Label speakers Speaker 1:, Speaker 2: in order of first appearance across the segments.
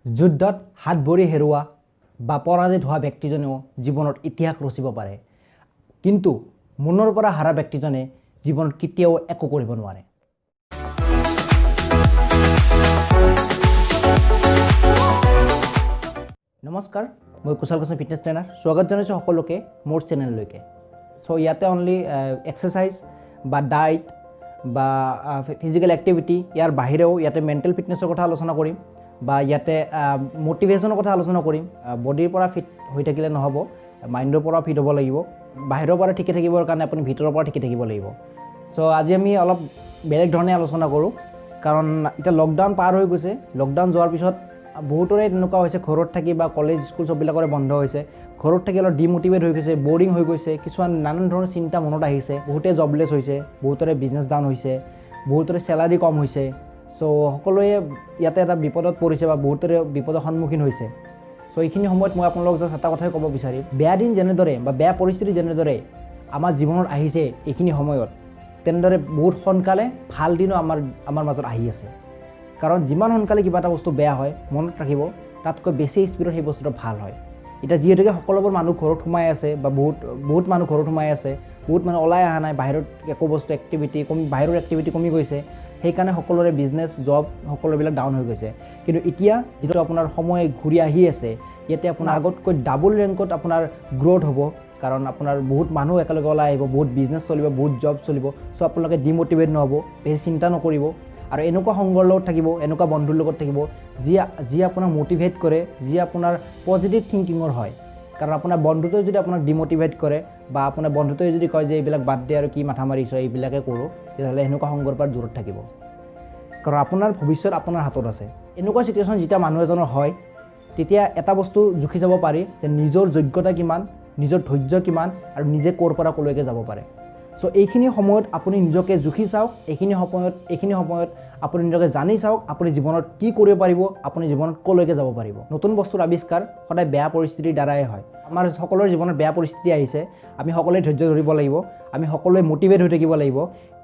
Speaker 1: যুদ্ধত হাত ভৰি হেৰুওৱা বা পৰাজিত হোৱা ব্যক্তিজনেও জীৱনত ইতিহাস ৰচিব পাৰে, কিন্তু মনৰ পৰা হাৰা ব্যক্তিজনে জীৱনত কেতিয়াও একো কৰিব নোৱাৰে। নমস্কাৰ, মই কুশল গোস্বামী, ফিটনেছ ট্ৰেইনাৰ। স্বাগত জনাইছোঁ সকলোকে মোৰ চেনেললৈকে। চ' ইয়াতে অনলি এক্সাৰচাইজ বা ডাইট বা ফিজিকেল এক্টিভিটি, ইয়াৰ বাহিৰেও ইয়াতে মেণ্টেল ফিটনেছৰ কথা আলোচনা কৰিম বা ইয়াতে মটিভেশ্যনৰ কথা আলোচনা কৰিম। বডিৰ পৰা ফিট হৈ থাকিলে নহ'ব, মাইণ্ডৰ পৰাও ফিট হ'ব লাগিব। বাহিৰৰ পৰা ঠিকে থাকিবৰ কাৰণে আপুনি ভিতৰৰ পৰা ঠিকে থাকিব লাগিব। চ' আজি আমি অলপ বেলেগ ধৰণে আলোচনা কৰোঁ, কাৰণ এতিয়া লকডাউন পাৰ হৈ গৈছে। লকডাউন যোৱাৰ পিছত বহুতৰে তেনেকুৱা হৈছে, ঘৰত থাকি বা কলেজ স্কুল চববিলাকৰে বন্ধ হৈছে, ঘৰত থাকি অলপ ডিম'টিভেট হৈ গৈছে, বৰিং হৈ গৈছে, কিছুমান নানান ধৰণৰ চিন্তা মনত আহিছে, বহুতে জবলেছ হৈছে, বহুতৰে বিজনেছ ডাউন হৈছে, বহুতৰে চেলাৰী কম হৈছে। চ' সকলোৱে ইয়াতে এটা বিপদত পৰিছে বা বহুতৰে বিপদৰ সন্মুখীন হৈছে। চ' এইখিনি সময়ত মই আপোনালোকক জাষ্ট এটা কথাই ক'ব বিচাৰিম, বেয়া দিন যেনেদৰে বা বেয়া পৰিস্থিতি যেনেদৰে আমাৰ জীৱনত আহিছে এইখিনি সময়ত, তেনেদৰে বহুত সোনকালে ভাল দিনো আমাৰ মাজত আহি আছে। কাৰণ যিমান সোনকালে কিবা এটা বস্তু বেয়া হয়, মনত ৰাখিব, তাতকৈ বেছি স্পীডত সেই বস্তুটো ভাল হয়। এতিয়া যিহেতুকে সকলোবোৰ মানুহ ঘৰত সোমাই আছে বা বহুত বহুত মানুহ ঘৰত সোমাই আছে, বহুত মানুহ ওলাই অহা নাই, বাহিৰত একো বস্তু এক্টিভিটি কমি, বাহিৰৰ এক্টিভিটি কমি গৈছে, সেইকাৰণে সকলোৰে বিজনেছ জব সকলোবিলাক ডাউন হৈ গৈছে। কিন্তু এতিয়া যিটো আপোনাৰ সময় ঘূৰি আহি আছে, ইয়াতে আপোনাৰ আগতকৈ ডাবল ৰেংকত আপোনাৰ গ্ৰ'থ হ'ব, কাৰণ আপোনাৰ বহুত মানুহ একেলগে ওলাই আহিব, বহুত বিজনেছ চলিব, বহুত জব চলিব। চ' আপোনালোকে ডিম'টিভেট নহ'ব, বেছি চিন্তা নকৰিব আৰু এনেকুৱা সংগৰ লগত থাকিব, এনেকুৱা বন্ধুৰ লগত থাকিব যি আপোনাক মটিভেট কৰে, যি আপোনাৰ পজিটিভ থিংকিঙৰ হয়। কাৰণ আপোনাৰ বন্ধুটোৱে যদি আপোনাক ডিম'টিভেট কৰে বা আপোনাৰ বন্ধুটোৱে যদি কয় যে এইবিলাক বাদ দে আৰু কি মাথা মাৰিছ, এইবিলাকে কৰোঁ, তেতিয়াহ'লে সেনেকুৱা সংগৰ পৰা দূৰত থাকিব। কাৰণ আপোনাৰ ভৱিষ্যত আপোনাৰ হাতত আছে। এনেকুৱা চিটুৱেশ্যন যেতিয়া মানুহ এজনৰ হয়, তেতিয়া এটা বস্তু জুখি যাব পাৰি যে নিজৰ যোগ্যতা কিমান, নিজৰ ধৈৰ্য কিমান আৰু নিজে ক'ৰ পৰা ক'লৈকে যাব পাৰে। চ' এইখিনি সময়ত আপুনি নিজকে জুখি চাওক, এইখিনি সময়ত আপুনি নিজকে জানি চাওক, আপুনি জীৱনত কি কৰিব পাৰিব, আপুনি জীৱনত ক'লৈকে যাব পাৰিব। নতুন বস্তুৰ আৱিষ্কাৰ সদায় বেয়া পৰিস্থিতিৰ দ্বাৰাই হয়। আমাৰ সকলোৰে জীৱনত বেয়া পৰিস্থিতি আহিছে, আমি সকলোৱে ধৈৰ্য ধৰিব লাগিব, আমি সকলোৱে মটিভেট হৈ থাকিব লাগিব,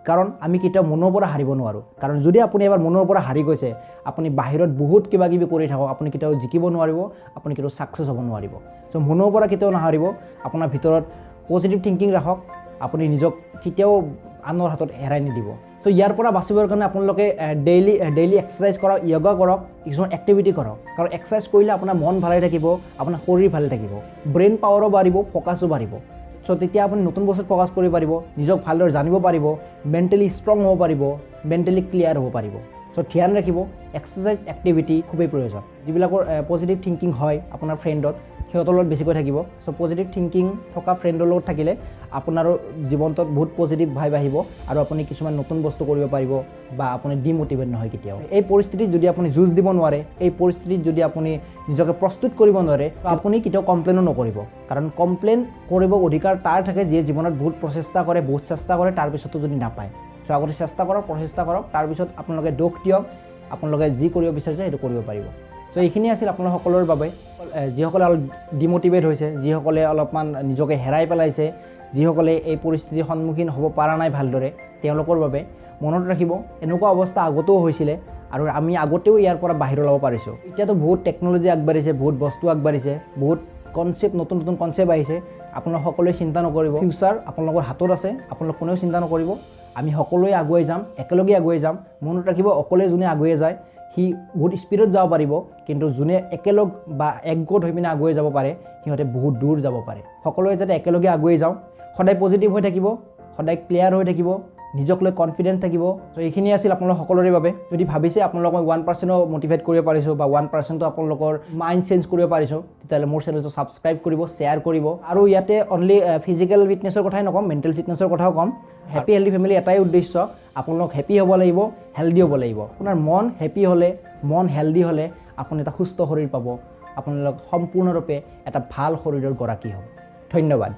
Speaker 1: কাৰণ আমি কেতিয়াও মনৰ পৰা হাৰিব নোৱাৰোঁ। কাৰণ যদি আপুনি এবাৰ মনৰ পৰা হাৰি গৈছে, আপুনি বাহিৰত বহুত কিবা কিবি কৰি থাকক, আপুনি কেতিয়াও জিকিব নোৱাৰিব, আপুনি কেতিয়াও ছাকচেছ হ'ব নোৱাৰিব। চ' মনৰ পৰা কেতিয়াও নাহাৰিব, আপোনাৰ ভিতৰত পজিটিভ থিংকিং ৰাখক, আপুনি নিজক কেতিয়াও আনৰ হাতত হেৰাই নিদিব। চ' ইয়াৰ পৰা বাচিবৰ কাৰণে আপোনালোকে ডেইলি এক্সাৰচাইজ কৰক, য়োগা কৰক, কিছুমান এক্টিভিটি কৰক। কাৰণ এক্সাৰচাইজ কৰিলে আপোনাৰ মন ভালে থাকিব, আপোনাৰ শৰীৰ ভালে থাকিব, ব্ৰেইন পাৱাৰো বাঢ়িব, ফ'কাছো বাঢ়িব। চ' তেতিয়া আপুনি নতুন বস্তুত ফ'কাছ কৰিব পাৰিব, নিজক ভালদৰে জানিব পাৰিব, মেণ্টেলি ষ্ট্ৰং হ'ব পাৰিব, মেণ্টেলি ক্লিয়াৰ হ'ব পাৰিব। চ' ধ্যান ৰাখিব, এক্সাৰচাইজ এক্টিভিটি খুবেই প্ৰয়োজন। যিবিলাকৰ পজিটিভ থিংকিং হয় আপোনাৰ ফ্ৰেণ্ডত, সিহঁতৰ লগত বেছিকৈ থাকিব। চ' পজিটিভ থিংকিং থকা ফ্ৰেণ্ডৰ লগত থাকিলে আপোনাৰো জীৱনটোত বহুত পজিটিভ ভাইব আহিব আৰু আপুনি কিছুমান নতুন বস্তু কৰিব পাৰিব বা আপুনি ডিম'টিভেট নহয় কেতিয়াও। এই পৰিস্থিতিত যদি আপুনি যুঁজ দিব নোৱাৰে, এই পৰিস্থিতিত যদি আপুনি নিজকে প্ৰস্তুত কৰিব নোৱাৰে, আপুনি কেতিয়াও কমপ্লেইনো নকৰিব। কাৰণ কমপ্লেইন কৰিব অধিকাৰ তাৰ থাকে যিয়ে জীৱনত বহুত প্ৰচেষ্টা কৰে, বহুত চেষ্টা কৰে, তাৰপিছতো যদি নাপায়। চ' আগতে চেষ্টা কৰক, প্ৰচেষ্টা কৰক, তাৰপিছত আপোনালোকে দোষ দিয়ক, আপোনালোকে যি কৰিব বিচাৰিছে সেইটো কৰিব পাৰিব। চ' এইখিনি আছিল আপোনালোক সকলোৰে বাবে। যিসকলে অলপ ডিম'টিভেট হৈছে, যিসকলে অলপমান নিজকে হেৰাই পেলাইছে, যিসকলে এই পৰিস্থিতিৰ সন্মুখীন হ'ব পৰা নাই ভালদৰে, তেওঁলোকৰ বাবে মনত ৰাখিব, এনেকুৱা অৱস্থা আগতেও হৈছিলে আৰু আমি আগতেও ইয়াৰ পৰা বাহিৰ ওলাব পাৰিছোঁ। এতিয়াতো বহুত টেকন'লজি আগবাঢ়িছে, বহুত বস্তু আগবাঢ়িছে, বহুত কনচেপ্ট, নতুন নতুন কনচেপ্ট আহিছে। আপোনালোক সকলোৱে চিন্তা নকৰিব, ফিউচাৰ আপোনালোকৰ হাতত আছে, আপোনালোক কোনেও চিন্তা নকৰিব। আমি সকলোৱে আগুৱাই যাম, একেলগে আগুৱাই যাম। মনত ৰাখিব, অকলে যোনে আগুৱাই যায় সি বহুত স্পীডত যাব পাৰিব, কিন্তু যোনে একেলগ বা একগোট হৈ পিনে আগুৱাই যাব পাৰে, সিহঁতে বহুত দূৰ যাব পাৰে। সকলোৱে যাতে একেলগে আগুৱাই যাওঁ, সদায় পজিটিভ হৈ থাকিব, সদায় ক্লিয়াৰ হৈ থাকিব, নিজক লৈ কনফিডেণ্ট থাকিব। চ' এইখিনি আছিল আপোনালোক সকলোৰে বাবে। যদি ভাবিছে আপোনালোকক মই 1%ও মটিভেট কৰিব পাৰিছোঁ বা 1%ও আপোনালোকৰ মাইণ্ড চেঞ্জ কৰিব পাৰিছোঁ, তেতিয়াহ'লে মোৰ চেনেলটো ছাবস্ক্ৰাইব কৰিব, শ্বেয়াৰ কৰিব। আৰু ইয়াতে অনলি ফিজিকেল ফিটনেছৰ কথাই নক'ম, মেণ্টেল ফিটনেছৰ কথাও ক'ম। হেপী হেল্ডি ফেমিলি এটাই উদ্দেশ্য, আপোনালোক হেপী হ'ব লাগিব, হেল্ডি হ'ব লাগিব। আপোনাৰ মন হেপী হ'লে, মন হেল্ডি হ'লে আপুনি এটা সুস্থ শৰীৰ পাব, আপোনালোক সম্পূৰ্ণৰূপে এটা ভাল শৰীৰৰ গৰাকী হ'ব। ধন্যবাদ।